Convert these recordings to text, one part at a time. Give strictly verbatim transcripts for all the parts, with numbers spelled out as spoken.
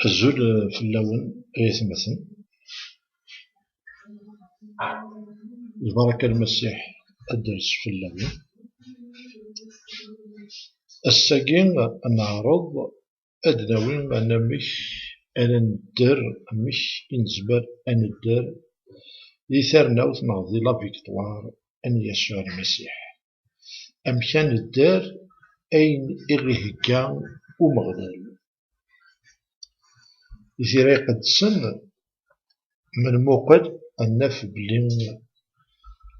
Azul fell-awen, ay atmaten. Lbaraka n Lmasiḥ ad d-ters fell-awen. Ass-agi ad neɛreḍ ad d-nawi anamek ara nedder, amek i nezmer ad nedder di tarnawt neɣ di la victoire n Yasuɛ Lmasiḥ. Amek ad nedder ayen i ɣ-ihegga Umeɣlal. Di Tira Iqedsen, ma nmuqel, ad naf belli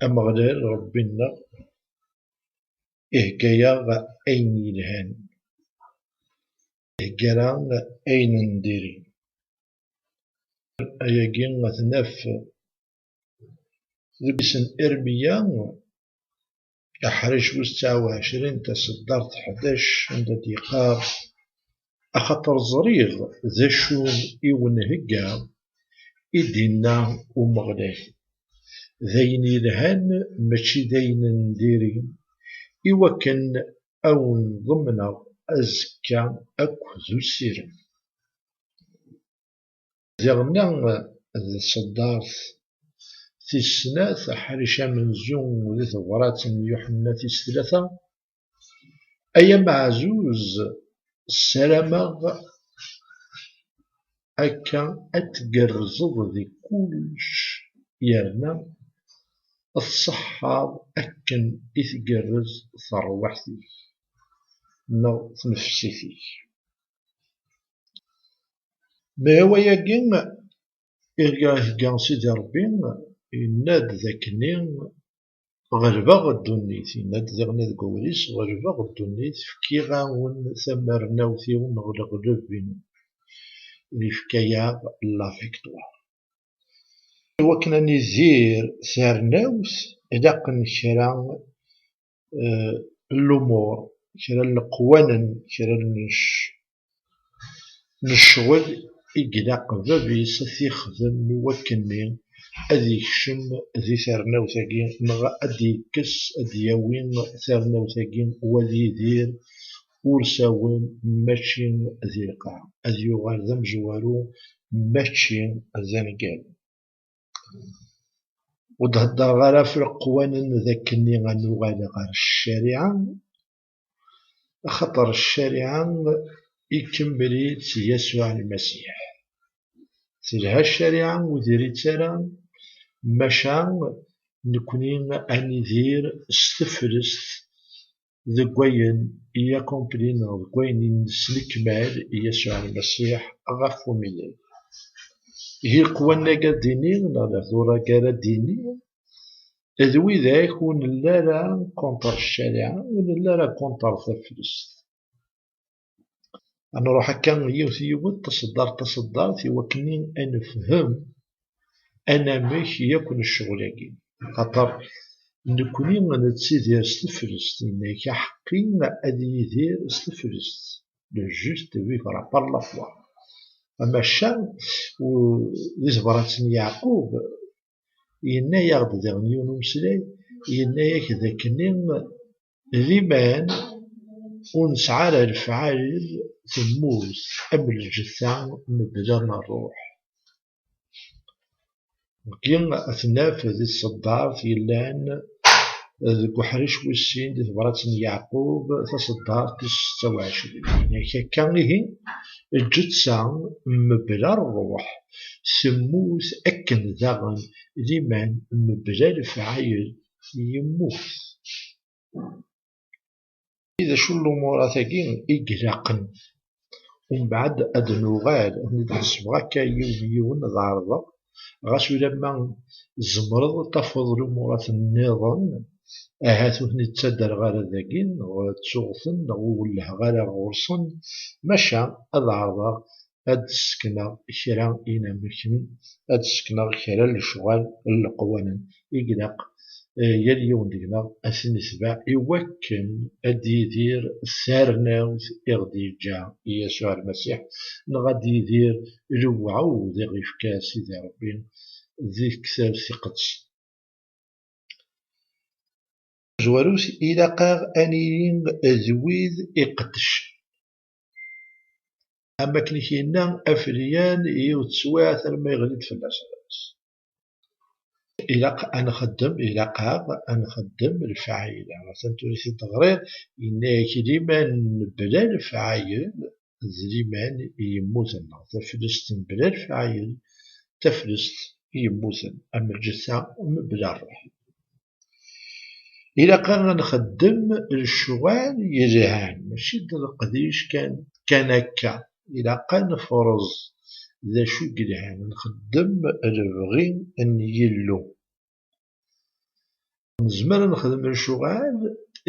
Ameɣlal, Ṛebbi-nneɣ, ihegga-yaɣ ayen yelhan, ihegga-aɣ ayen n diri. Ayagi ad t-naf deg wis n Irmiya, aḥric wis tesɛa u ɛecrin, taseddart ḥdac, anda d-yeqqar: "Axaṭer ẓriɣ d acu i wen-heggaɣ," i d-inna Umeɣlal, "d ayen yelhan, mačči d ayen n diri, i wakken a wen-ḍemneɣ azekka akk d usirem." Diɣenna d tseddart tis snat, aḥric amenzu di tebrat n Yuḥenna tis tlata: "Ay ameɛzuz, ssarameɣ akka ad tgerrzeḍ di kullec, yerna ad tṣeḥḥaḍ akken i tgerrez terwiḥt-ik neɣ tnefsit-ik." Ma wayagi i ɣ-ihegga Sidi Ṛebbi, yenna-d d akkenni: "Ɣelbeɣ ddunit." Yenna-d diɣen deg wawal-is: "Ɣelbeɣ ddunit, fkiɣ-awen tamarnawt-iw neɣ leɣleb-inu." Yefka-yaɣ la victoire. I wakken ad nidir tarnawt, ilaq-n kra, eh, n lumuṛ, kra n leqwanen, kra n c-, n ccɣel i ilaq bab-is ad t-ixdem i wakkenni ad ikcem di tarnawt-agi, neɣ ad d-ikkes, ad d-yawi tarnawt-agi, u ad yidir ur s awen, mačči di lqaɛa, ad yuɣal d amezwaru, mačči d aneggaru. Ur d-heddreɣ ara ɣef leqwanen d akkenni ad nuɣal ɣer ccariɛa, axaṭer ccariɛa ikemmel-itt Yasuɛ Lmasiḥ. Telha ccariɛa, ur diri-tt ara, maca nekni ad nidir s teflest deg wayen i accompli neɣ deg wayen i nesnekmal i Yasuɛ Lmasiḥ ɣef umidag. Ihi leqwanen-agi ara d-iniɣ, neɣ lehdur-agi ara d-iniɣ, d widak ur nelli ara contre ccariɛa, ur nelli ara contre taflest. Ad nruḥ akka yiwet yiwet, taseddart taseddart, i wakken ad nefhem anamek yakk n ccɣel-agi. Xaṭer nekni nettidir s teflest, yenna-k aḥeqqi ad yidir s teflest. Le juste vivra par la foi. Amaca, u-, di tebrat n Yeɛqub, yenna-yaɣ-d diɣen yiwen umeslay, yenna-yak d akkenni liman ur nesɛi ara lefɛayel, temmut am lǧetta mebla ma ṛṛuḥ. Dagi ad t-naf di tseddart yellan deg uḥric wis sin di tebrat n Yeɛqub, taseddart tis setta u ɛecrin. Yak akka ihi, lǧetta mebla ṛṛuḥ temmut, akken daɣen liman mebla lefɛayel yemmut. D acu n lumurat-agi i ilaqen? Umbeɛd ad nuɣal, ad ten-id-ḥesbeɣ akka yiwen yiwen, ad ɛerḍeɣ. Ɣas ulamma tzemreḍ ad tafeḍ lumurat nniḍen, ahat ur ten-id-ttadreɣ ara dagi, neɣ ttuɣ-ten, neɣ ur wellheɣ ara ɣur-sen, maca ad ɛerḍeɣ ad d-sekneɣ kra inamken, ad d-sekneɣ kra n lecɣal n leqwanen i ilaq, eh, yal yiwen deg-neɣ ad ten-itbeɛ i wakken ad d-yidir tarnawt i ɣ-d-yeǧǧa Yasuɛ Lmasiḥ, neɣ ad d-yidir lewɛud i ɣ-yefka Sidi Ṛebbi di tektabt iqedsen. Zwarut, ilaq-aɣ ad nili d wid iqeddcen. Am wakken i k-yenna, afriyan yiwet teswiɛt arma yeɣli-d fell-as. Ilaq ad nxeddem, ilaq-aɣ ad nxeddem lefɛayel. Atan tura i t-id-teɣriḍ, yenna-yak liman mebla lefɛayel d liman yemmuten, neɣ taflest mebla lefɛayel d taflest yemmuten, am lǧetta mebla ṛṛuḥ. Ilaq-aɣ ad nxeddem lecɣal yelhan, mačči d leqdic kan, kan akka. Ilaq ad nefreẓ d acu i yelhan, nxeddem lebɣi n Yillu. Nezmer ad nexdem lecɣal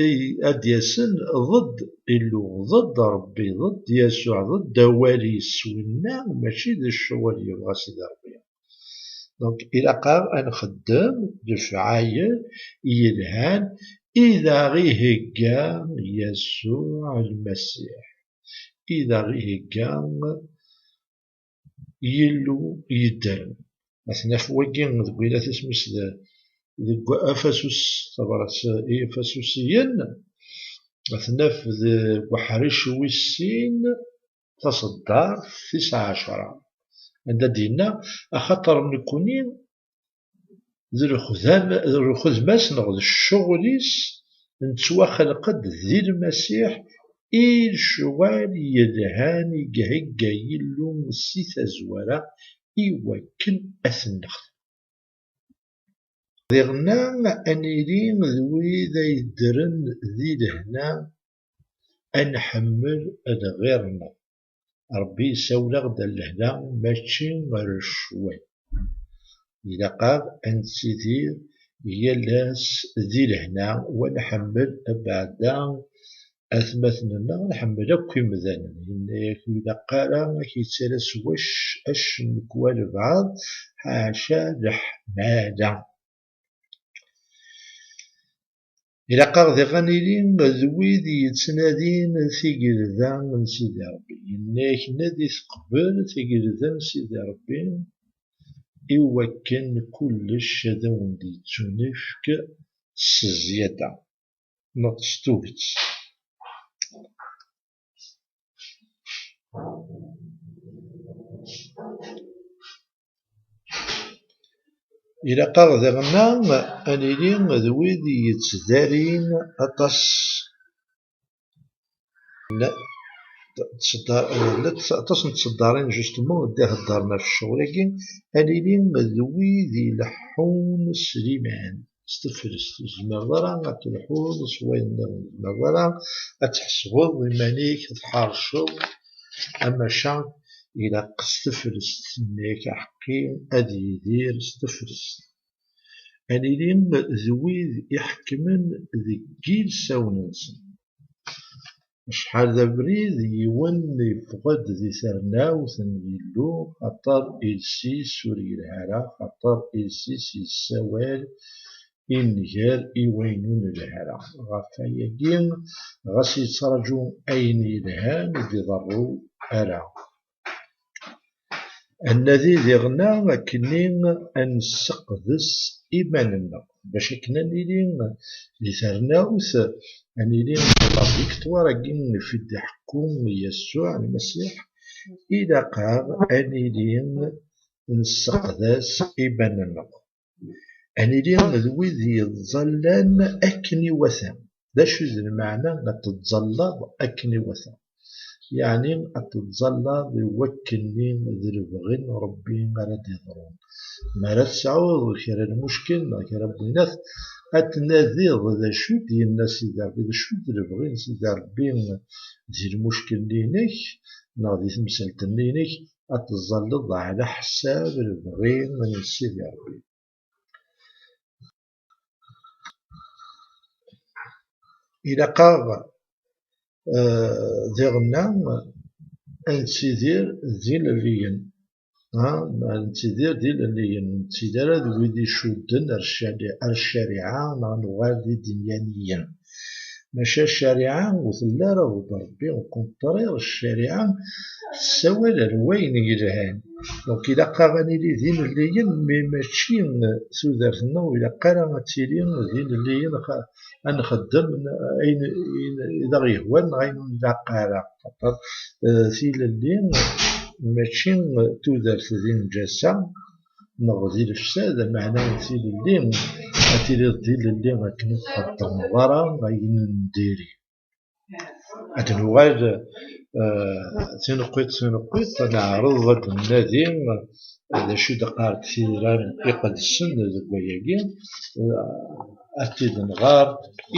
i ad d-yasen ḍedd Illu, ḍedd Ṛebbi, ḍedd Yasuɛ, ḍedd awal-is, winna mačči d ccɣel yebɣa Sidi Ṛebbi. Donc, ilaq-aɣ ad nxeddem lefɛayel yelhan i d aɣ-ihegga Yasuɛ Lmasiḥ, i d aɣ-ihegga Yillu yeddren. Ad t-naf wagi deg wilat isem-is d-, deg Afasus, tabrat i Ifasusiyen, ad t-naf deg uḥric wis sin, taṣeddart tis ɛecra, anda d-yenna: Axaṭer nekni d lxedam-, d lxedma-s neɣ d ccɣel-is, nettwaxleq-d di Lmasiḥ i lecɣal yelhan i ihegga Yillu si tazwara i wakken ad ten-nexdem. Diɣenna ad nili d wid ay ddren di lehna, ad nḥemmel lɣir-nneɣ. Ṛebbi yessawel-aɣ-d ar lehna, mačči ar ccwal. Ilaq-aɣ ad nettidir yal ass di lehna, u ad nḥemmel abeɛda atmaten-nneɣ, nḥemmel akk imdanen. Yenna-yak: Ur ilaq ara ad k-yettara s wac-, acemmek walbeɛḍ, ḥaca leḥmala. Ilaq-aɣ diɣ ad nili d wid yettnadin tigelda n Sidi Ṛebbi. Yenna-yak: Nadit qbel tigelda n Sidi Ṛebbi, i wakken kullec ad awen-d-yettunefk s zzyada neɣ s tuget. Ilaq-aɣ diɣenna ad nili d wid yettdarin aṭas n tṣeddar-, aṭas n tṣeddarin, justement, d-iheddren ɣef ccɣel-agi, ad nili d wid ileḥḥun s liman, s teflest. Ur tezmireḍ ara ad telḥuḍ s wayen nniḍen, ur tezmireḍ ara ad tḥesbeḍ iman-ik tḥerceḍ, amaca ilaq s teflest. Yenna-yak: Aḥeqqi ad yidir s teflest. Ad nili d wid iḥekmen deg yilsawen-nsen. Acḥal d abrid, yiwen yeffeɣ-d di ternawt n Yillu, xaṭer iles-is ur yelhi ara, xaṭer iles-is yessawal i nnger i wayen ur nelhi ara. Ɣef wayagi, ɣas yettraǧu ayen yelhan, ur d-iḍerru ara. Ad nadi diɣenna akkenni ad nesseqdes iman-nneɣ, bac akken ad nili di ternawt, ad nili la victoire-agi i d-iḥekku Yasuɛ Lmasiḥ, ilaq-aɣ ad nili nesseqdes iman-nneɣ. Ad nili d wid yettẓallan akken iwata. D acu i d lmeɛna ad tettẓallaḍ akken iwata? Yeɛni ad tettẓallaḍ i wakkenni d lebɣi n Ṛebbi ara d-iḍrun. Mi ara tesɛuḍ kra n lmuckel neɣ kra n winat, ad tnadiḍ d acu i d-yenna Sidi Ṛebbi, d acu i d lebɣi n Sidi Ṛebbi di lmuckel-nni-inek neɣ di temsalt-nni-inek, ad tettẓalleḍ ɛla ḥsab lebɣi n Sidi Ṛebbi. Ilaq-aɣ, eh, diɣenna ad nettidir d ilelliyen. Ha, ad nettidir d ilelliyen, ur nettili ara d wid icudden ar ccari-, ar ccariɛa, neɣ nuɣal d idinyaniyen. Maca ccariɛa ur telli ara ḍed Ṛebbi, au contraire, ccariɛa tessawal ar wayen yelhan. Donc, ilaq-aɣ ad nili d ilelliyen, mais mačči tudert-nneɣ ur ilaq ara ad tili d ilelliyen, xa-, ad nxeddem ayen, ayen i d aɣ-yehwan neɣ ayen ur nlaq ara. Xaṭer, eh, tilelli mačči tudert di nnǧasa neɣ di lefsad, meɛna tilelli ad tiliḍ d ilelli akken ur txeddmeḍ ara ayen n diri. Ad nuɣal, eh, tineqqiṭ, tineqqiṭ, ad neɛreḍ ad d-nnadi, eh, d acu i d-qqarent tira iqedsen deg wayagi, eh, ad t-id-nɣer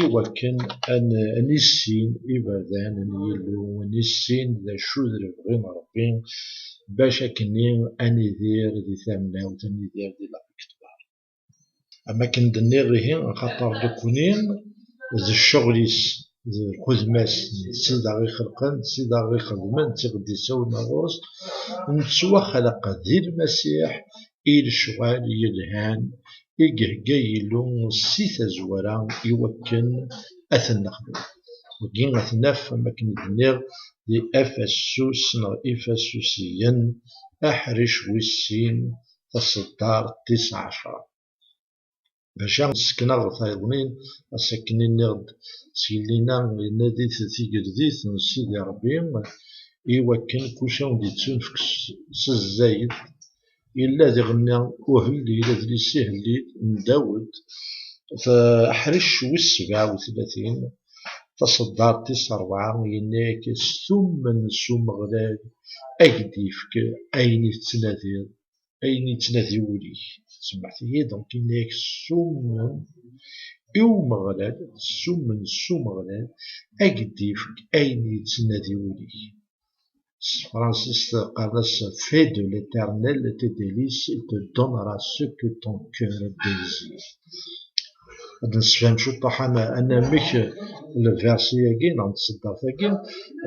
i wakken ad n-, ad nissin iberdan n Yillu, ad nissin d acu d lebɣi n Ṛebbi, bac akkenni ad nidir di tamnawt, ad nidir di la victoire. Am akken d-nniɣ ihi, axaṭer nekkni d ccɣel-is, d lxedma-s, d tid aɣ-ixelqen, d tid aɣ-ixedmen, d tiqeddisawen ɣur-s, nettwaxleq di Lmasiḥ i lecɣal yelhan i ihegga Yillu si tazwara i wakken ad ten-nexdem. Wagi ad t-naf, am akken i d-nniɣ, di Efesus neɣ Ifasusiyen, aḥric wis sin, taṣeddart tis ɛecṛa. Bac ad sekneɣ tayeḍnin, ass akken i nniɣ-d, s yelli-nneɣ, yenna-d-it tigerdit n Sidi Ṛebbi, i wakken kullec ad wen-d-yettunefk s, s zzayed, yella diɣenni uhellil, adlis ihellil n Dawed, f-, aḥric wis sebɛa u tlatin, taṣeddart tis ṛebɛa, yenna-yak: "S tummen s Umeɣlal, ad k-d-yefk ayen i tettnadiḍ, ayen yettnadi wul-ik." Semmeḥt-iyi, donc, yenna-yak: "S tummen i Umeɣlal, s tummen s Umeɣlal, ad k-d-yefk ayen yettnadi wul-ik." S tefransist qqaren-as: "Fais de l'Éternel tes délices, il te donnera ce que ton cœur désire." Ad d-nessefhem ciṭuḥ ana-, anamek n lversi-agi neɣ n tseddart-agi,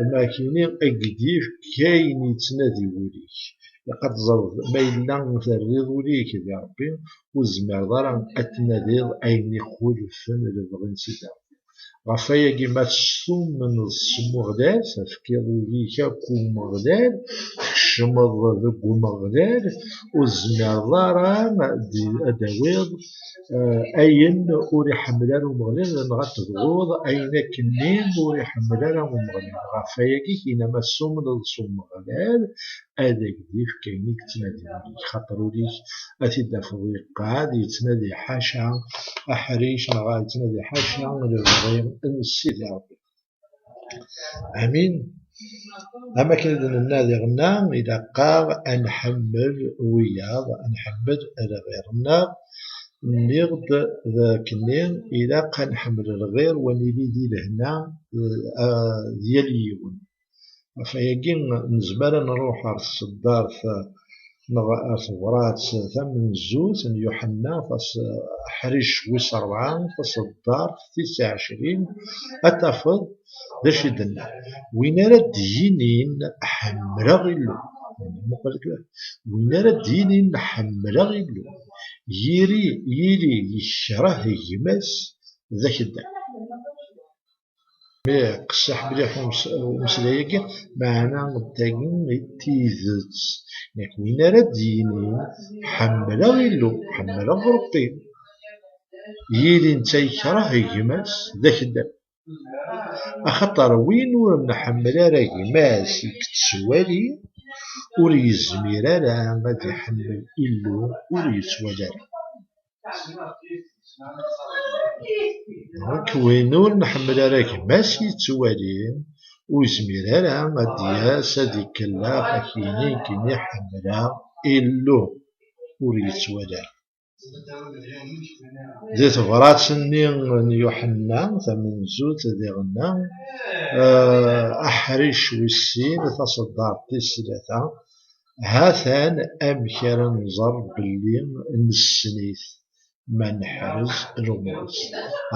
ama ak-yini ad k-d-yefk ayen yettnadi wul-ik. Ilaq ad teẓreḍ, ma yella terriḍ ul-ik di Ṛebbi, ur tezmireḍ ara ad tnadiḍ ayen ixulfen lebɣi n Sidi Ṛebbi. Ɣef wayagi, ma testumneḍ s Umeɣlal, tefkiḍ ul-ik akk i Umeɣlal, tkecmeḍ deg Umeɣlal, ur tezmireḍ ara ad d-, ad d-tawiḍ, eh, ayen ur iḥemmel ara Umeɣlal, neɣ ad tebɣuḍ ayen akkenni ur iḥemmel ara Umeɣlal. Ɣef wayagi, kina ma testumneḍ s Umeɣlal, ad ak-d-yefk ayen i yettnadi ul-ik, xaṭer ul-ik ad t-id-tafeḍ yeqqar-d yettnadi ḥaca aḥric neɣ yettnadi ḥaca lebɣi n Sidi Ṛebbi. Amin. Am akken i d-nenna diɣenna, ilaq-aɣ ad nḥemmel wiyaḍ, ad nḥemmel lɣir-nneɣ. Nniɣ-d d akkenni, ilaq ad nḥemmel lɣir, wa nili di lehna, eh, d yal yiwen. Ɣef wayagi, nezmer ad nruḥ ar tseddart, eh, neɣ ar tebrat tamenzut n Yuḥenna, tas-, aḥric wis ṛebɛa, taṣeddart tis ɛecrin, ad tafeḍ d acu i d-tenna: "Win ara d-yinin ḥemmleɣ Illu." Muqel kra. "Win ara d-yinin ḥemmleɣ Illu, yiri, yili yekreh gma-s, d akeddab." Mi qessiḥ mliḥ umes-, umeslay-agi, meɛna d tagi i d tidet. Yak win ara d-yinin: "Ḥemmleɣ Illu, ḥemmleɣ Ṛebbi, yili netta yekreh gma-s, d akeddab." Axaṭer win ur nḥemmel ara gma-s i yettwali, ur yezmir ara ad iḥemmel Illu ur yettwali ara. Donc, win ur nḥemmel ara gma-s yettwali, ur yezmir ara ad d-yas ad ikellex, ad k-yini nekkini ḥemmleɣ Illu ur yettwali ara. Di tebrat-nni n Yuḥenna tamenzut diɣenna, eh, aḥric wis sin, taṣeddart tis tlata, ha-t-an amek ara nẓer belli nessen-it, ma neḥrez lumuṛ-is.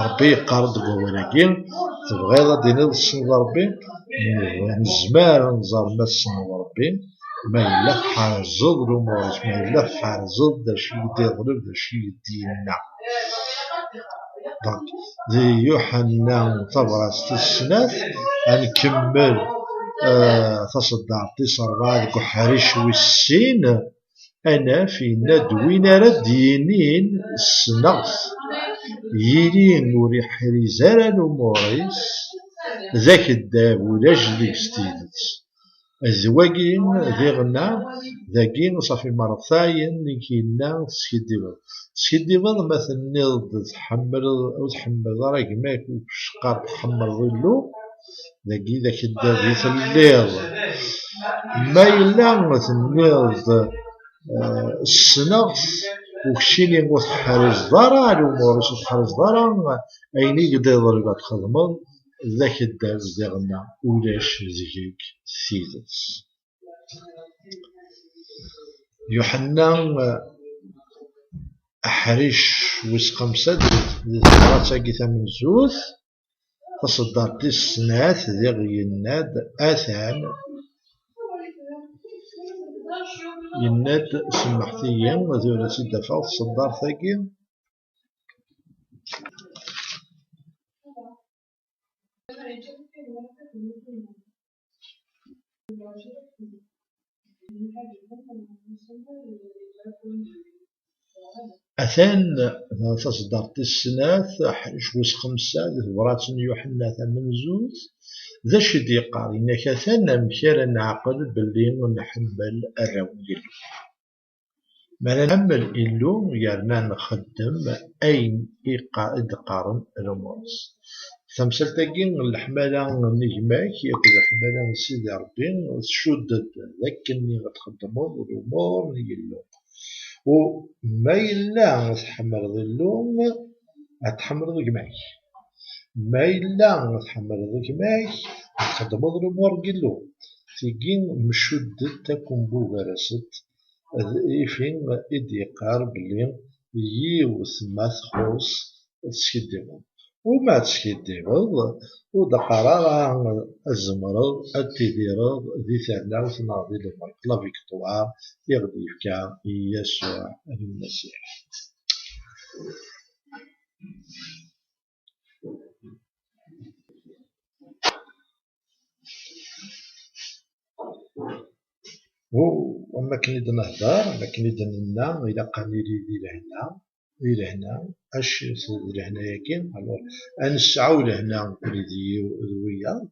Ṛebbi yeqqar-d deg wawal-agi: "Tebɣiḍ ad d-tiniḍ tessneḍ Ṛebbi?" Nezmer ad nẓer ma tessneḍ Ṛebbi ma yella tḥerzeḍ lumuṛ-is, ma yella tḥerzeḍ d acu i d-yeḍleb, d acu i d-yenna. Donc, di Yuḥenna tabrat tis snat, ad nkemmel, eh, taṣeddart tis ṛebɛa deg uḥric wis sin, ad naf, yenna-d: "Win ara d-yinin ssneɣ-t, yili ur iḥriz ara lumuṛ-is, d akeddab, ulac deg-s tidet." D wagi diɣenna, dagi ṣafi mertayen i k-yenna teskiddibeḍ. Teskiddibeḍ ma tenniḍ-d tḥemmleḍ, ur tḥemmleḍ ara gma-k, ur tceqqar tḥemmleḍ Illu, dagi d akeddab i telliḍ. Ma yella tenniḍ-d, eh, ssneɣ-t, u keččini ur teḥrizeḍ ara lumuṛ-is, ur teḥrizeḍ ara ayen i k-d-iḍleb ad txedmeḍ, d akeddab diɣenna, ulac deg-k tidet. Yuḥenna, eh, aḥric wis xemsa di, di tebrat-agi tamenzut, taṣeddart tis snat, diɣ yenna-d: "Atan." Yenna-d, semmeḥt-iyi, ad ur as-id-afeɣ taṣeddart-agi. Atan, taṣeddart tis snat, aḥric wis xemsa, di tebrat n Yuḥenna tamenzut, d acu i d-yeqqar? Yenna-k: "Atan amek ara neɛqel belli nḥemmel arraw n Yillu." Mi ara nḥemmel Illu, yerna nxeddem ayen i qa-, i d-qqaren lumuṛ-is. Tamsalt-agi n leḥmala n gma-k akked leḥmala n Sidi Ṛebbi tcudd-d d akken i txeddmeḍ lumuṛ n Yillu. U ma yella tḥemmleḍ Illu, ad tḥemmleḍ gma-k. Ma yella tḥemmleḍ gma-k, ad txeddmeḍ lumuṛ n Yillu. Tigi mcuddet akk mbugaret-d, d ifi i d-yeqqar belli yiwet ma txuṣ teskiddibeḍ. U ma teskiddibeḍ, ur d-qqar ara ad tzemreḍ ad tidireḍ di ternawt neɣ di lmulk, la victoire i ɣ-d-yefka Yasuɛ Lmasiḥ. U am akken i d-nehder, am akken i d-nenna, ilaq ad nili di lehna, di lehna, acu d lehna-agi? Alors, ad nesɛu lehna nekni d yi-, d wiyaḍ,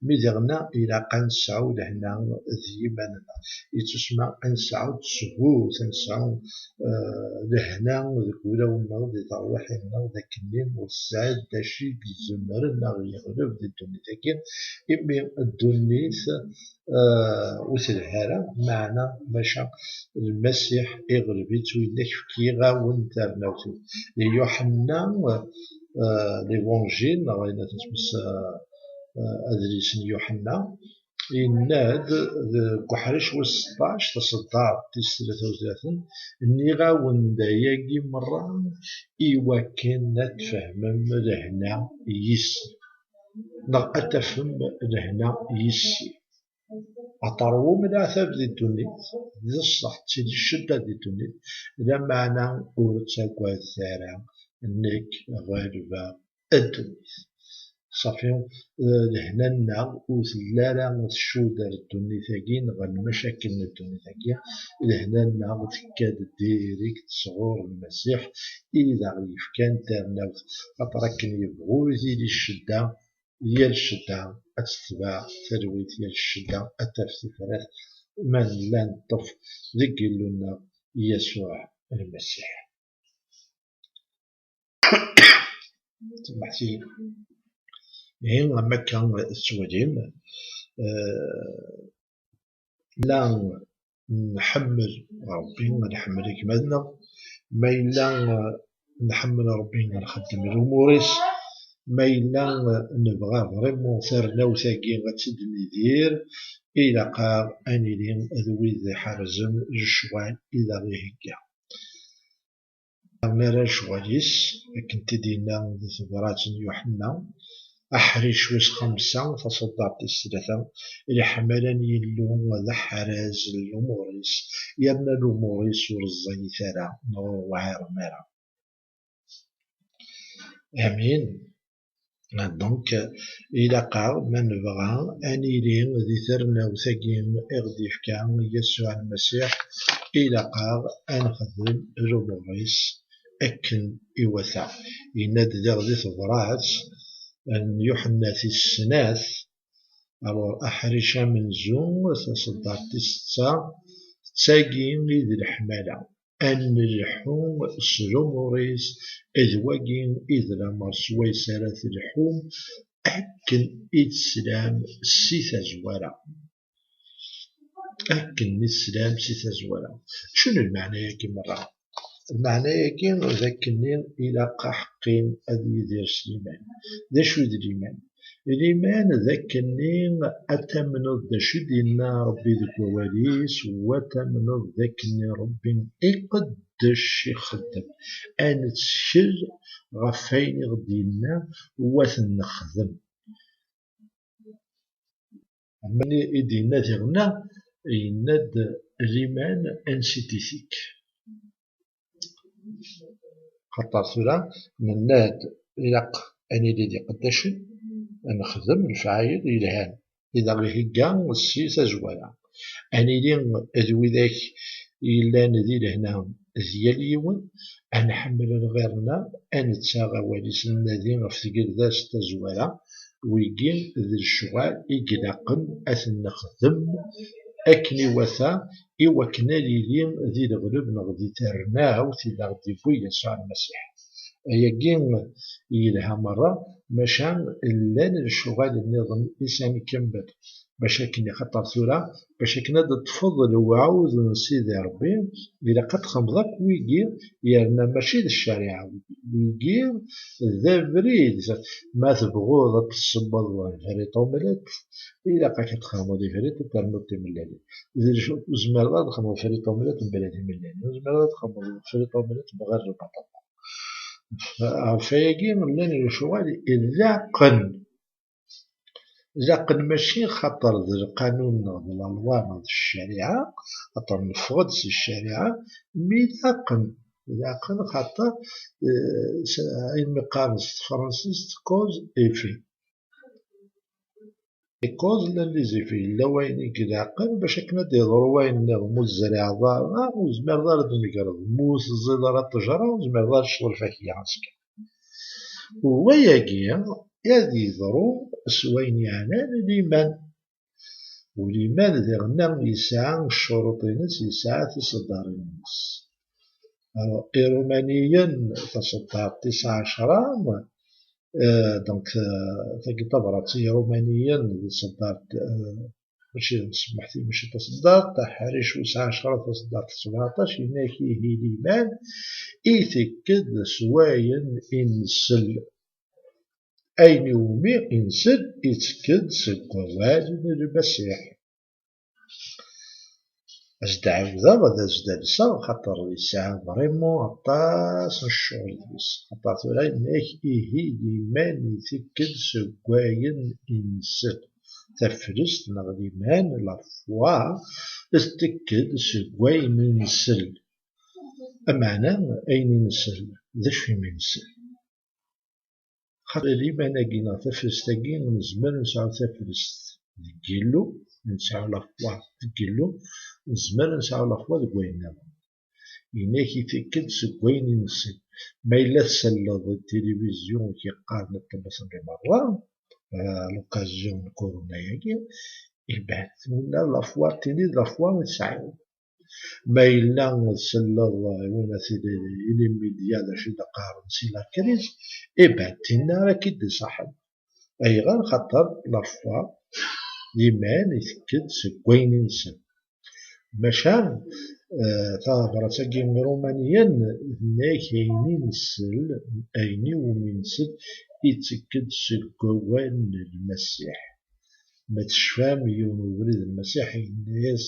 mi diɣenna ilaq ad nesɛu lehna d yiman-nneɣ. Yettusemma ad nesɛu ttesbut, ad nesɛu, eh, lehna deg wulawen-nneɣ, di terwiḥin-nneɣ, d akkenni ur tesɛiḍ d acu i izemren ad ɣ-yeɣleb di ddunit-agi, imi ddunit, eh, ur telhi ara, meɛna maca Lmasiḥ iɣleb-itt, u yenna-k: "Fkiɣ-awen tarnawt-iw." Di Yuḥenna, eh, l'Évangile, neɣ ayen ad nesmes, eh, eh, adlis n Yuḥenna, yenna-d deg uḥric wis seṭṭac, taṣeddart tis tlata u tlatin: "Nniɣ-awen-d ayagi merra i wakken ad tfehmem lehna yis-i, neɣ ad tafem lehna yis-i. Ad teṛwum leɛtab di ddunit, d ṣṣeḥ, d tili ccedda di ddunit, lameɛna ur ttagadet ara, nekk ɣelbeɣ ddunit." Ṣafi, eh, lehna-nneɣ ur telli ara tcudd ar ddunit-agi neɣ lmacakel n ddunit-agi. Lehna-nneɣ tekka-d direct sɣur Lmasiḥ i d aɣ-yefkan tarnawt, axaṭer akken yebɣu i tili ccedda, yal ccedda ad tetbeɛ talwit, yal ccedda ad taf tifrat, ma nella neṭṭef deg Yillu-nneɣ Yasuɛ Lmasiḥ. Ihi, am akka tettwalim, eh, la nḥemmel Ṛebbi, nḥemmel gma-nneɣ, ma yella, eh, nḥemmel Ṛebbi, nxeddem lumuṛ-is, ma yella, eh, nebɣa vraiment tarnawt-agi ad tt-id-nidir, ilaq-aɣ ad nili d wid iḥerzen lecɣal i d aɣ-ihegga. Nerna lecɣal-is, akken t-id-yenna di tebrat n Yuḥenna, aḥric wis xemsa, taṣeddart tis tlata: "Leḥmala n Yillu d aḥraz n lumuṛ-is, yerna lumuṛ-is ur ẓẓayit ara, neɣ ur weɛiṛen ara." Amin. Donc, ilaq-aɣ, ma nebɣa ad nili di ternawt-agi i ɣ-d-yefka Yasuɛ Lmasiḥ, ilaq-aɣ ad nexdem lumuṛ-is akken iwata. Yenna-d diɣ di tebrat n Yuḥenna tis snat, alors, aḥric amenzu, taṣeddart tis setta, d tagi i d leḥmala. Ad nleḥḥu s lumuṛ-is, d wagi i d lameṛ swayes ara tleḥḥum, akken i teslam si tazwara. Akken i teslam si tazwara. Acu n lmeɛna-yagi merra? Lmeɛna-yagi d akkenni ilaq aḥeqqi ad yidir s liman. D acu i d liman? Liman d akkenni ad tamneḍ d acu i d-yenna Ṛebbi deg wawal-is, u ad tamneḍ d akkenni Ṛebbi iqeddec, ixeddem. Ad nettkel ɣef wayen i ɣ-d-yenna u ad t-nexdem. Am win i d-yenna diɣenna, yenna-d liman ansiditik. Xaṭer tura nenna-d ilaq ad nili d iqeddacen, ad nexdem lefɛayel yelhan, i d aɣ-ihegga si tazwara. Ad nili d widak yellan di lehna d yal yiwen, ad nḥemmel lɣir-nneɣ, ad nettaɣ awal-is, ad nnadi ɣef tgelda s tazwara. Wigi d lecɣal i ilaqen ad ten-nexdem akken iwata, i wakken ad nili di leɣleb neɣ di ternawt i d aɣ-d-yewwi Yasuɛ Lmasiḥ. Ayagi yelha merra, maca llan lecɣal nniḍen i s ad nkemmel, bac akken, axaṭer tura, bac akken ad d-teṭṭfeḍ lewɛud n Sidi Ṛebbi, ilaq ad txedmeḍ akk wigi, yerna mačči d ccariɛa. Wigi d abrid. Ma tebɣuḍ ad tessewweḍ friṭ omelette, ilaq-ak ad txedmeḍ ifrit, ad ternuḍ timellalin. D acu, ur tezmireḍ ad txedmeḍ friṭ omelette mebla timellalin, ur tezmireḍ ad txedmeḍ friṭ omelette bɣir lbaṭaṭa. Ɣef wayagi, llan lecɣal ilaqen. Ilaqen mačči xaṭer d lqanun neɣ d la loi neɣ d ccariɛa, xaṭer neffeɣ-d si ccariɛa, mi ilaqen, ilaqen xaṭer, eh, s-, ayen mi qqaren s tefransist cause et effet. Cause, llan les effets, yella wayen i ilaqen bac akken ad d-yeḍru wayen nniḍen, ur tezriɛeḍ ara, ur tezmireḍ ara ad d-tmegreḍ, ma ur teẓẓiḍ ara ṭṭejra, ur tezmireḍ ara ad tecḍeḍ lfakya azekka. U wayagi ad yeḍru s wayen yeɛnan liman. U liman diɣenna yesɛa ccuruṭ-ines, yesɛa tiseddarin-ines. Alors, Irumaniyen, taseddart tis ɛecra, eh, donc, eh, tagi tabrat i Irumaniyen di tseddart, eh, mačči d tsemmeḥt-, mačči taseddart, aḥric wis ɛecra, taseddart sebɛeṭac, yenna-k ihi liman itekk-d s wayen i nsel. Ayen iwumi i nsel, itekk-d seg wawal n Lmasiḥ. Ad s-d-ɛawdeɣ, ad as-d-alseɣ, xaṭer yesɛa vraiment aṭas n ccɣel deg-s. Xaṭer tura yenna-k, ihi liman itekk-d seg wayen i nsel. Taflest neɣ liman, la foi, tettekk-d seg wayen i nsel. Ameɛna, ayen i nsel, d acu imi nsel? Xaṭer liman-agi neɣ taflest-agi, nezmer ad nesɛu taflest deg Yillu, ad nesɛu la foi deg Yillu, nezmer ad nesɛu la foi deg wayen nniḍen. Yenna-k itekk-d seg wayen i nsel. Ma yella tselleḍ i tilivizyu i k-yeqqaren ad temmeḍ merra, à l'occasion n corona-agi, iban, winna la foi, tini d la foi i tesɛiḍ. Ma yella tselleḍ i win i tili i les médias d acu i d-qqaren si la crise, iban, tinna ara k-id-iṣaḥen. Ayɣer? Xaṭer la foi, liman itekk-d seg wayen i nsel. Maca, eh, tabrat-agi n Irumaniyen, tenna-k ayen i nsel, ayen iwumi nsel, itekk-d seg wawal n Lmasiḥ. Ma tecfam, yiwen ubrid n Lmasiḥ yenna-yas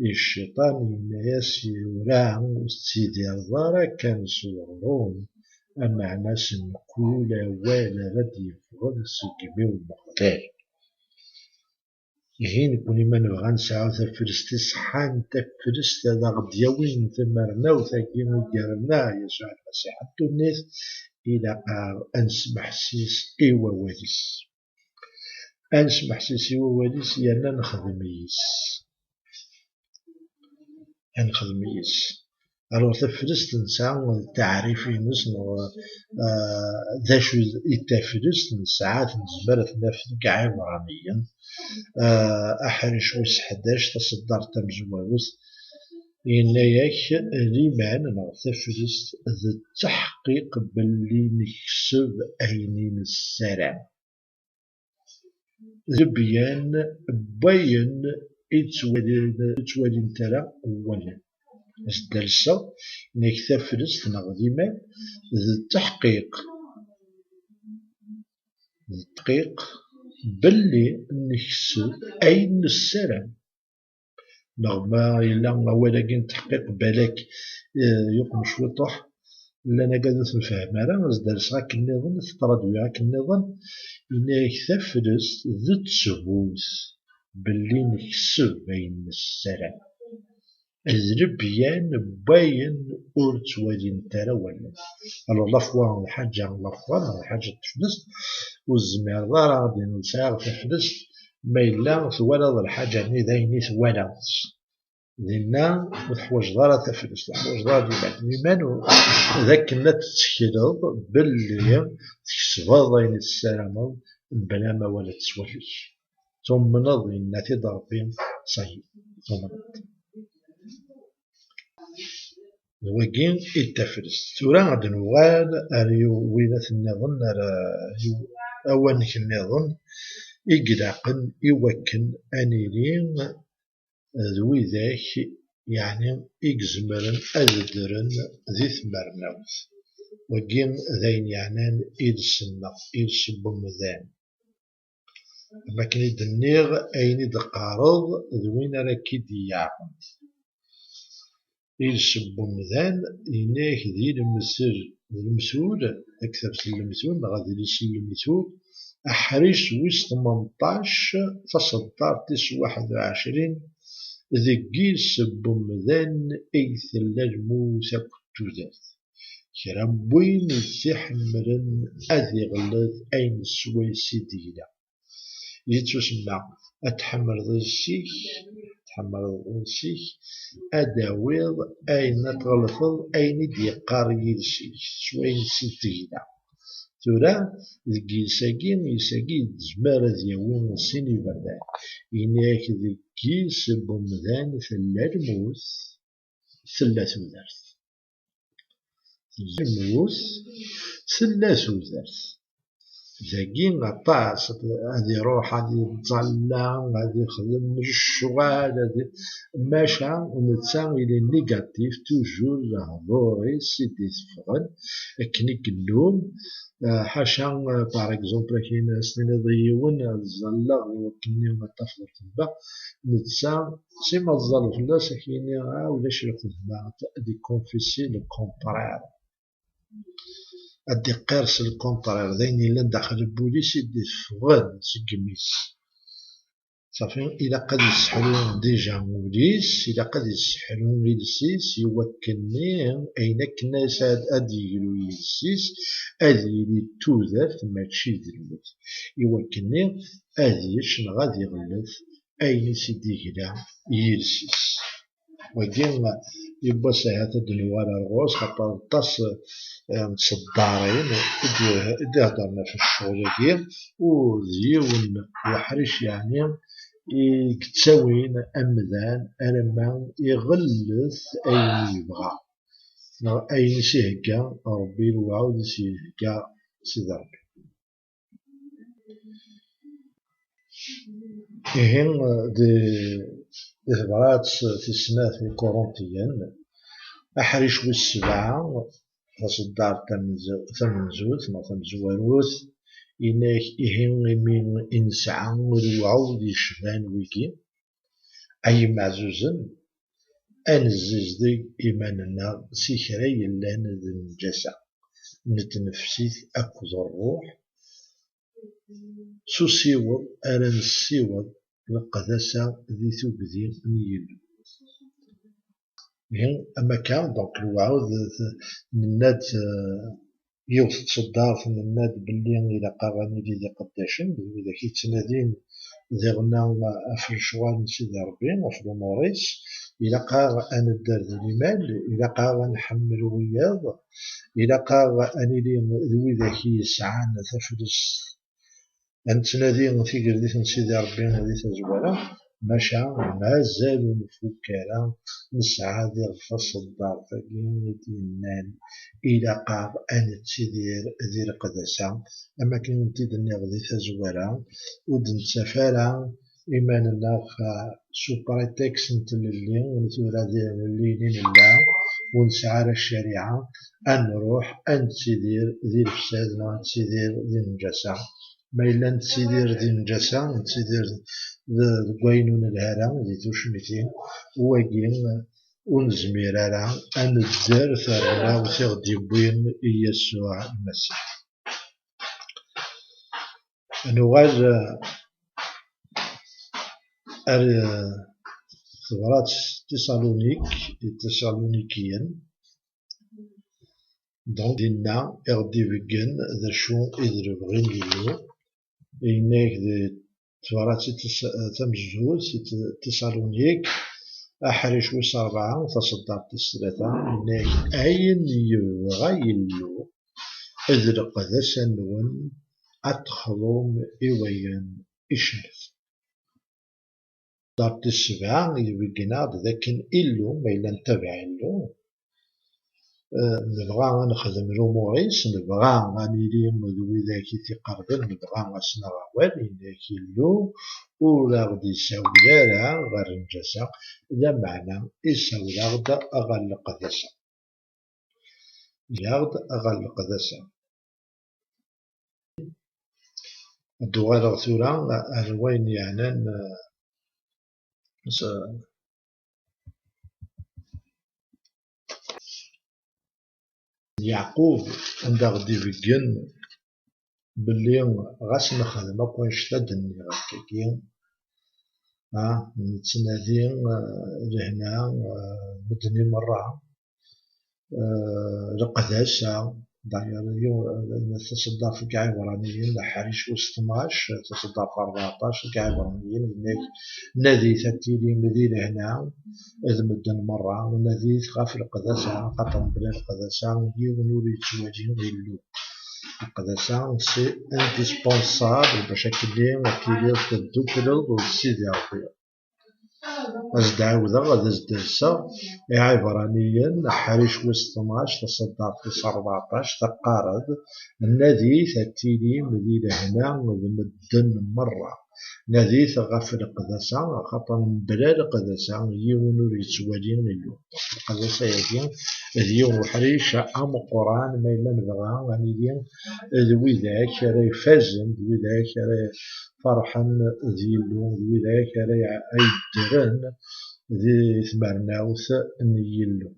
i cciṭan, yenna-yas: "Tura ur tettidireḍ ara kan s uɣrum, ameɛna s mkul awal ara d-yeffɣen seg imi n Umeɣlal." Ihi nekkni ma nebɣa ad nesɛu taflest iṣeḥḥan, taflest ad aɣ-d-yawin tamernawt-agi i yerna Yasuɛ Lmasiḥ ɣer ddunit, ilaq ad nesmeḥsis i wawal-is. Ad nesmeḥsis i wawal-is yerna nexdem yis. Ad nexdem yis. Alors, taflest nesɛa taɛrif-ines neɣ, ah, d acu i d taflest nesɛa, nezmer ad t-naf deg Iɛibṛaniyen, ah, aḥric wis ḥdac, taṣeddart tamezwarut, yenna-yak: liman neɣ taflest d tteḥqiq belli nekseb ayen i nessaram. D lebyan n wayen i ttwalin, ur ttwalint ara wallen. As-d-alseɣ, nek taflest neɣ liman d tteḥqiq, d tteḥqiq belli nekseb ayen nessaram. Neɣ ma yella awal-agi n teḥqiq balak, eh, yuqem cwiṭuḥ, llan agad ur t-nfehhem ara, as-d-alseɣ akken nniḍen, ad t-tradwiɣ akken nniḍen, yenna-yak taflest d ttbut belli nekseb ayen nessaram. D lebyan n wayen ur ttwalint ara wallen. Alors, la foi, lḥaǧa, la foi, lḥaǧa n teflest, ur tezmireḍ ara ad d-tiniḍ sɛiɣ taflest, ma yella twalaḍ lḥaǧa-nni d ayen i twalaḍ. Dinna ur teḥwaǧeḍ ara taflest, ur teḥwaǧeḍ ara liman. Liman u-, d akken ad tettekleḍ belli tkesbeḍ ayen i tessarameḍ, mebla ma wala ttwalik. Tumneḍ, yenna-t-id Ṛebbi, ça y est, tumneḍ. D wagi i d taflest. Tura ad nuɣal ar yu-, wilat nniḍen, ar yu-, awanek nniḍen i ilaqen i wakken ad nili d widak, yeɛni, i izemren ad ddren di tmernawt. Wagi d ayen yeɛnan iles-nneɣ, iles n wemdan. Am akken i d-nniɣ, ayen i d-teqqareḍ d win ara k-id-iɛawen. Iles n wemdan, yenna-yak di lemtel, d lemtul, taktabt n lemtul, neɣ adlis n lemtul, aḥric wis tmenṭac, taṣeddart tis waḥed u ɛecrin, deg iles n wemdan i tella lmut akked tudert. Kra n win i tt-iḥemmlen ad iɣellet ayen swayes i d-yella. Yettusemma ad tḥemmleḍ iles-ik, tḥemmleḍ iles-ik, ad d-tawiḍ ayen, ad tɣelteḍ ayen i d-yeqqar yiles-ik s wayen s i d-tegla. Tura, deg yiles-agi, yiles-agi yezmer ad yawi sin iberdan. Ini-ak deg yiles n wemdan tella lmut, tella tudert. Tella lmut, tella tudert. Dagi aṭas, ad iruḥ, ad yettẓalla, ad ixdem lecɣal, ad i-, maca netta il est négatif, toujours lehdur-is i d-iteffɣen, akken i yennum, eh, ḥaca, eh, par exemple, akken ad s-tiniḍ i yiwen, ad ẓalleɣ i wakken ad tafeḍ lxedma, netta, si ma tẓalleḍ fell-as, ad k-yini, ah, ulac lxedma, ad ikonfisi le contraire. Ad d-iqqir s le contraire, d ayen yellan daxel n wul-is i d-iffɣen seg imi-s. Safi, ilaq ad yesseḥlu déjà ul-is, ilaq ad yesseḥlu iles-is, i wakken-nni ayen akken ad, ad d-yeglu yiles-is, ad yili d tudert, mačči d lmut. I wakken-nni ad yečč neɣ ad iɣellet ayen i s-id-yegla yiles-is. Wagi yiwwas ahat ad d-nuɣal ar ɣur-s, xaṭer aṭas, eh, n tseddarin i d-, i d-iheddren ɣef ccɣel-agi, u d yiwen n uḥric, yeɛni, i yettawin amdan alamma iɣellet ayen yebɣa, neɣ ayen i s-ihegga Ṛebbi, lewɛud i s-ihegga Sidi Ṛebbi. Ihi, di, di tebrat tis snat i Kurintiyen, aḥric wis sebɛa, taṣeddart tamenz-, tamenzut neɣ tamezwarut, yenna-ak: ihi imi i nesɛa lewɛud yecban wigi, ay imeɛzuzen, ad nezzizdeg iman-nneɣ si kra yellan d lneǧasa n tnefsit akked ṛṛuḥ, s usiweḍ ara nessiweḍ leqdasa di tugdi n Yillu. Ihi, am akka, donc, lewɛud, t-, nenna-d, eh, yiwet n tṣeddart, nenna-d belli ilaq-aɣ ad nili d iqeddacen, d widak yettnadin diɣen ɣef lecɣal n Sidi Ṛebbi, ɣef lumuṛ-is. Ilaq-aɣ ad nedder d limal, ilaq-aɣ ad nḥemmel wiyaḍ, ilaq-aɣ ad nili d widak yesɛan taflest, ad nettnadi tigerdit n Sidi Ṛebbi di tazwara, maca mazal ur nfuk ara. Nesɛa diɣ taṣeddart-agi i d-yennan ilaq-aɣ ad nettidir di leqdasa, am akken i tent-id-nniɣ di tazwara, ur d-nettaf ara iman-nneɣ, eh, sous prétexte n tlelli, ur tura d tlelli i nella, ur nesɛi ara ccariɛa, ad nruḥ ad nettidir di lefsad neɣ ad nettidir di lneǧasa. Ma yella nettidir di lneǧasa, nettidir d-, deg wayen ur nelhi ara, di tucmitin, wagi ur nezmir ara ad nedder tarennawt i ɣ-d-yewwin i Yasuɛ Lmasiḥ. Ad nuɣal, eh, ar, eh, tebrat Tiṣalunik, i Tiṣalunikiyen. Donc, dinna i ɣ-d-ibeggen d acu i d lebɣi n Yillu. Yenna-yak di tebrat i tis-, tamezzut i t-, Tiṣalunik, aḥric wis ṛebɛa, taṣeddart tis tlata, yenna-yak: "Ayen yebɣa Yillu, d leqdasa-nwen, ad texḍum i wayen icemten." Taṣeddart tis sebɛa ibeggen-aɣ-d d akken Illu, ma yella nettabaɛ Illu, eh, nebɣa ad nexdem lumuṛ-is, nebɣa ad nili d widak i t-iqerben, nebɣa ad s-naɣ awal, yenna-yak Illu, ur aɣ-d-isawel ara ɣer lneǧasa, lameɛna isawel-aɣ-d ɣer leqdasa. Isawel-aɣ-d ɣer leqdasa. Ad d-uɣaleɣ tura ar wayen yeɛnan, eh, s-, Yeɛqub, anda ɣ-d-ibeggen belli ɣas nexdem akk annect-a d-nniɣ akkagi, ah, nettnadi, eh, lehna, eh, medden i merra, eh, leqdasa, d'ailleurs, yiw-, eh, taṣeddart deg Iɛibṛaniyen, aḥric wis tnac, taṣeddart rbeɛṭac deg Iɛibṛaniyen, yenna-k: "Nadit ad tilim di lehna d medden merra, u nadit ɣef leqdasa, axaṭer mebla leqdasa yiwen ur yettwali Illu." Leqdasa, c'est indispensable bac akken ad tiliḍ teddukleḍ d Sidi Ṛebbi. Ad as-d-ɛawdeɣ, ad as-d-alseɣ. Iɛibṛaniyen, aḥric wis tnac, taṣeddart tis rbeɛṭac, teqqar-d: "Nadit ad tilim di lehna d medden merra. Nadit ɣef leqdasa, axaṭer mebla leqdasa yiwen ur yettwali Illu." Leqdasa-agi d yiwen uḥric ameqqran, ma yella nebɣa ad nili d widak ara ifazen, d widak ara ferḥen d Yillu, d widak ara, ay ddren di tmernawt n Yillu.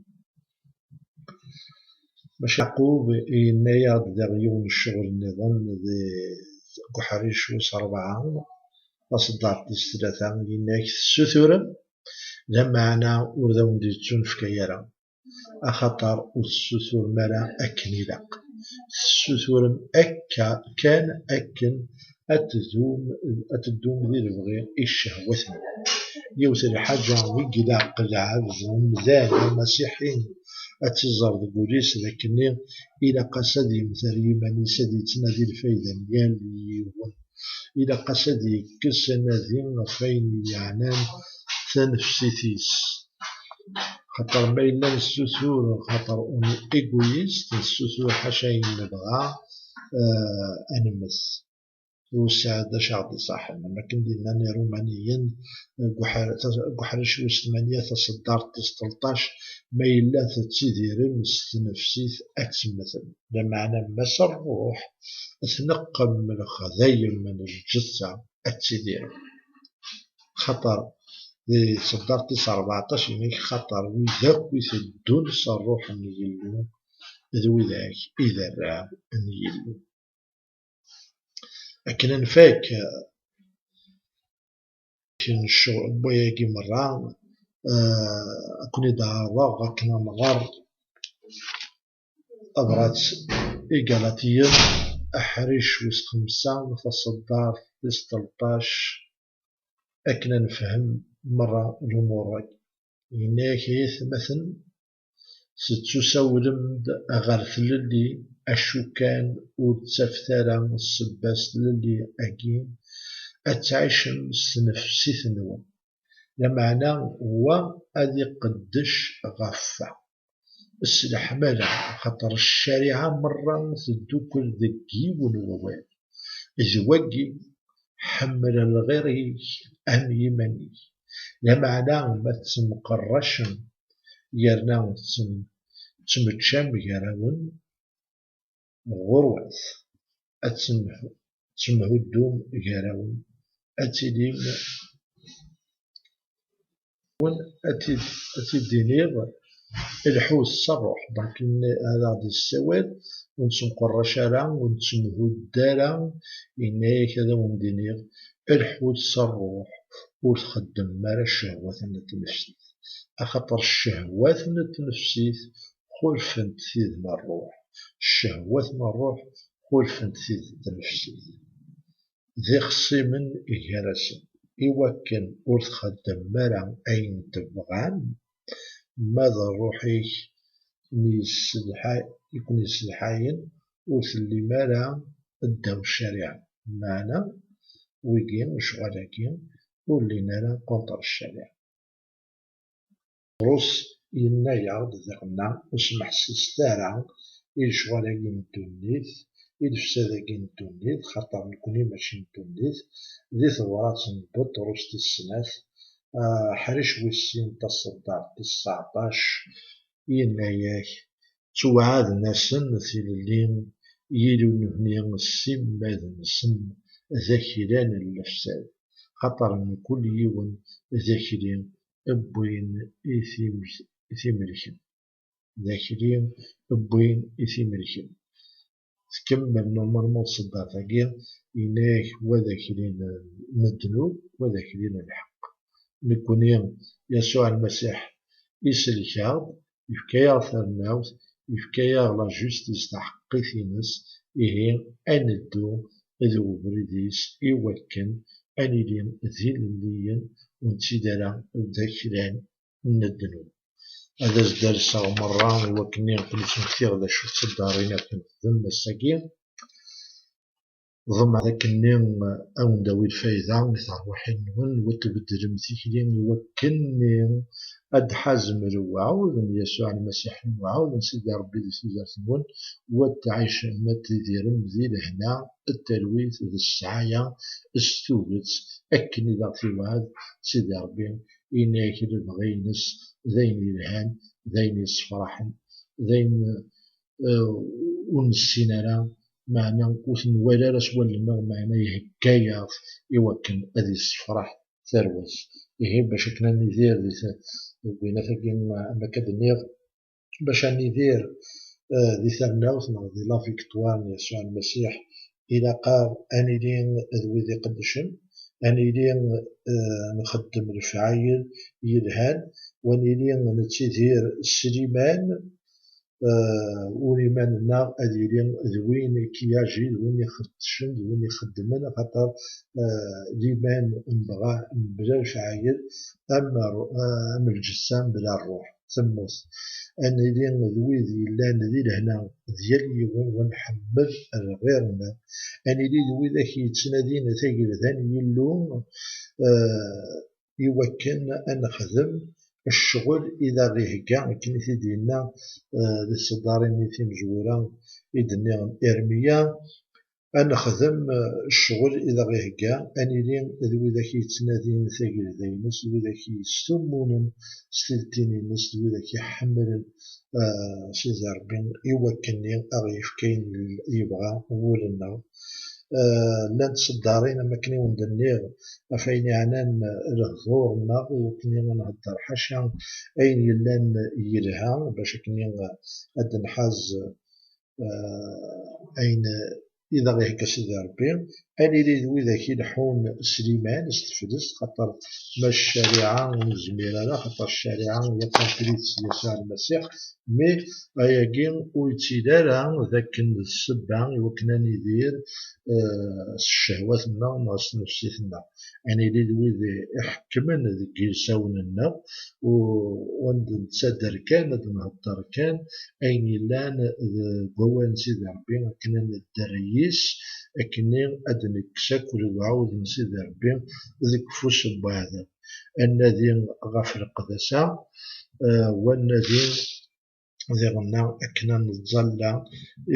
Maca Yeɛqub yenna-yaɣ-d daɣ yiwen n ccɣel nniḍen di, deg uḥric wis ṛebɛa, taṣeddart tis tlata, yenna-k: "Tessuturem, lameɛna ur d awen-d-yettunefk ara, axaṭer ur tessuturem ara akken ilaq. Tessuturem akka kan akken ad tdum, ad teddum di lebɣi i ccehwat-nwen." Yiwet n lḥaǧa i ilaq lɛebd, umdan, amasiḥi, ad tt-iẓer deg wul-is d akken ilaq-as ad yemter yiman-is, ad yettnadi lfayda n yal yiwen. Ilaq-as ad yekkes anadi ɣef wayen yeɛnan tanefsit-is. Xaṭer ma yella nessutur, xaṭer on est égoïste, nessutur ḥaca ayen nebɣa, eh, ad nemmet. Ur nesɛi d acu aɣ-d-iṣaḥen. Am akken d-nnan Irumaniyen, eh, deg uḥer-, tas-, deg uḥric wis tmanya, taṣeddart tis tleṭṭac: "Ma yella tettidirem s tnefsit, ad temmtem. Lameɛna ma s ṛṛuḥ, tneqqem lexdayem n lǧetta, ad tidirem." Xaṭer di tṣeddart tis rbeɛṭac, yenna-k: "Xaṭer wid akk iteddun s ṛṛuḥ n Yillu, d widak i d arraw n Yillu." Akken ad nfak, eh, Akken ccɣel n wayagi merra, eh, ad ken-id-ɛerḍeɣ akken ad nɣer tabrat i Galatiyen, aḥric wis xemsa, taṣeddart tis tleṭṭac, akken ad nefhem merra lumuṛ-agi. Yenna-yak ay atmaten, tettusawlem-d ɣer tlelli, acu kan ur ttafet ara ssebba-s tlelli-agi, ad tɛicem s tnefsit-nwen. Lameɛna wa ad iqeddec ɣef wa s leḥmala, axaṭer ccariɛa merra teddukel deg yiwen wawal, d wagi: ḥemmel lɣir-ik am yiman-ik. Lameɛna ma tettemqerracem yerna tettem-, tettmeččam gar-awen, ɣurwat, ad temhu-, temhuddum gar-awen, ad tilim, ad tid-, ad t-id-iniɣ, lḥut s ṛṛuḥ. Donc, ad aɣ-d-yessawal, ur nettemqerrac ara, ur nettemhudd ara, yenna-yak ad awen-d-iniɣ, lḥut s ṛṛuḥ, ur txeddmem ara ccehwat n tnefsit. Axaṭer ccehwat n tnefsit xulfent tid n ṛṛuḥ, ccehwat n ṛṛuḥ xulfent tid n tnefsit. D ixṣimen gar-asen, iwakken ur txeddmem ara ayen tebɣam, ma d ṛṛuḥ-ik n yesselḥay-, i ken-yesselḥayen, ur tellim ara ddaw ccariɛa. Meɛna wigi, lecɣal-agi, ur llin ara contre ccariɛa. Ṛus yenna-yaɣ-d diɣenna: ur smeḥsiset ara i lecɣal-agi n ddunit, i lefsad-agi n ddunit, xaṭer nekni mačči n ddunit. Di tebrat n Buṭrus tis snat, ah, ḥric wis sin, taṣeddart tis tseɛṭac, yenna-yak: ttewɛaden-asen tilelli, yilun-nni simad-nsen d aklan n lefsad, xaṭer mkul yiwen d akli wwin i tim-, i timelken. D akli wwin i timelken. Tkemmel normalement tṣeddart-agi, yenna-yak: wa d akli n, n ddnub, wa d akli n lḥeqq. Nekni, Yasuɛ Lmasiḥ isellek-aɣ-d, yefka-yaɣ tarnawt, yefka-yaɣ la justice, taḥeqqit-ines, ihi ad neddu d ubrid-is iwakken ad nili d ilelliyen, ur nettili ara d aklan n ddnub. Ad as-d-alseɣ merra iwakken ad ken-id-smektiɣ d acu d tseddarin akken nexdem ass-agi. Ḍemɛeɣ akken-nni ad wen-d-awi lfayda i terwiḥin-nwen, u ad tbeddlem tikli iwakken-nni ad d-tḥazem lewɛud n Yasuɛ Lmasiḥ, lewɛud n Sidi Ṛebbi di tudert-nwen, u ad tɛicem, ad tidirem di lehna, d talwit, d ssɛaya, s tuget, akken i d aɣ-t-iwɛed Sidi Ṛebbi, yenna-yak lebɣi-ines d ayen yelhan, d ayen yessefraḥen, d ayen, eh, ur nessin ara, meɛna ur t-nwala ara s wallen-nneɣ, meɛna ihegga-yaɣ-t iwakken ad yessefraḥ tarwa-s. Ihi, bac akken ad nidir di ta-, deg winat-agi, am akka d-nniɣ, bac ad nidir, eh, di tarnawt neɣ di la victoire n Yasuɛ Lmasiḥ, ilaq-aɣ ad nili d wid iqeddcen, ad nili, eh, nxeddem lefɛayel yelhan, u ad nili nettidir s liman, eh, u liman-nneɣ ad yili d win qui agit, d win ixeddcen, d win ixeddmen, axaṭer, eh, liman mebɣa mebla lefɛayel, am ṛ-, eh, am lǧessa mebla ṛṛuḥ, temmut. Ad nili d wid yellan di lehna d yal yiwen, wa nḥemmel lɣir-nneɣ. Ad nili d widak yettnadin tagelda n Yillu, eh, iwakken ad nexdem ccɣel i d aɣ-ihegga, akken i t-id-yenna, eh, di tseddarin-nni timezwura i d-nniɣ n Irmiya, ad nexdem, eh, ccɣel i d aɣ-ihegga, ad nili d widak yettnadin tagelda-ines, d widak yestummunen s tiltin-ines, d widak iḥemmlen, eh, Sidi Ṛebbi, iwakken-nni aɣ-yefk ayen yebɣa wul-nneɣ. Eh, llant tseddarin, am akken i wen-d-nniɣ, ɣef ayen yeɛnan lehdur-nneɣ, iwakken ad nhedder ḥaca ayen yellan yelha, bac akken ad d-nḥaz, eh, ayen i d aɣ-ihegga Sidi Ṛebbi, ad nili d widak ileḥḥun s liman, s teflest, xaṭer ma ccariɛa ur nezmir ara, xaṭer ccariɛa yakan trid s Yasuɛ Lmasiḥ, mi ayagi ur yettili ara d akken d ssebba i wakken ad nidir, eh, s ccehwat-nneɣ neɣ s tnefsit-nneɣ. Ad nili d wid iḥekmen deg yilsawen-nneɣ, u, u ad nettader kan, ad nhedder kan ayen yellan deg wawal n Sidi Ṛebbi, akken ad nedder yis, akken ad d-nekkes akk lewɛud n Sidi Ṛebbi deg ufus n waɛdaw. Ad nadi ɣef leqdasa, eh, u ad nadi diɣenna akken ad nettẓalla,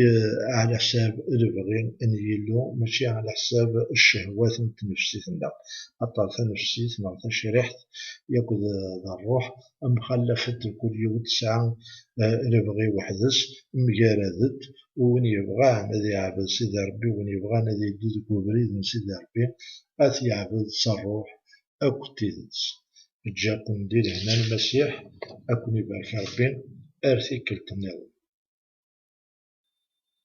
eh, ɛla ḥsab lebɣi n Yillu, mačči ɛla ḥsab ccehwat n tnefsit-nneɣ. Aṭer tanefsit neɣ tacriḥt yakk d, d ṛṛuḥ mxallafent, kul yiwet tesɛa, eh, lebɣi weḥd-s, mgaradent, u win yebɣan ad yeɛbed Sidi Ṛebbi, win yebɣan ad yeddu deg ubrid n Sidi Ṛebbi, ad t-yeɛbed s ṛṛuḥ akked tidet. Eǧǧ-aken di lehna n Lmasiḥ, ad ken-ibarek Ṛebbi, ar tikkelt nniḍen.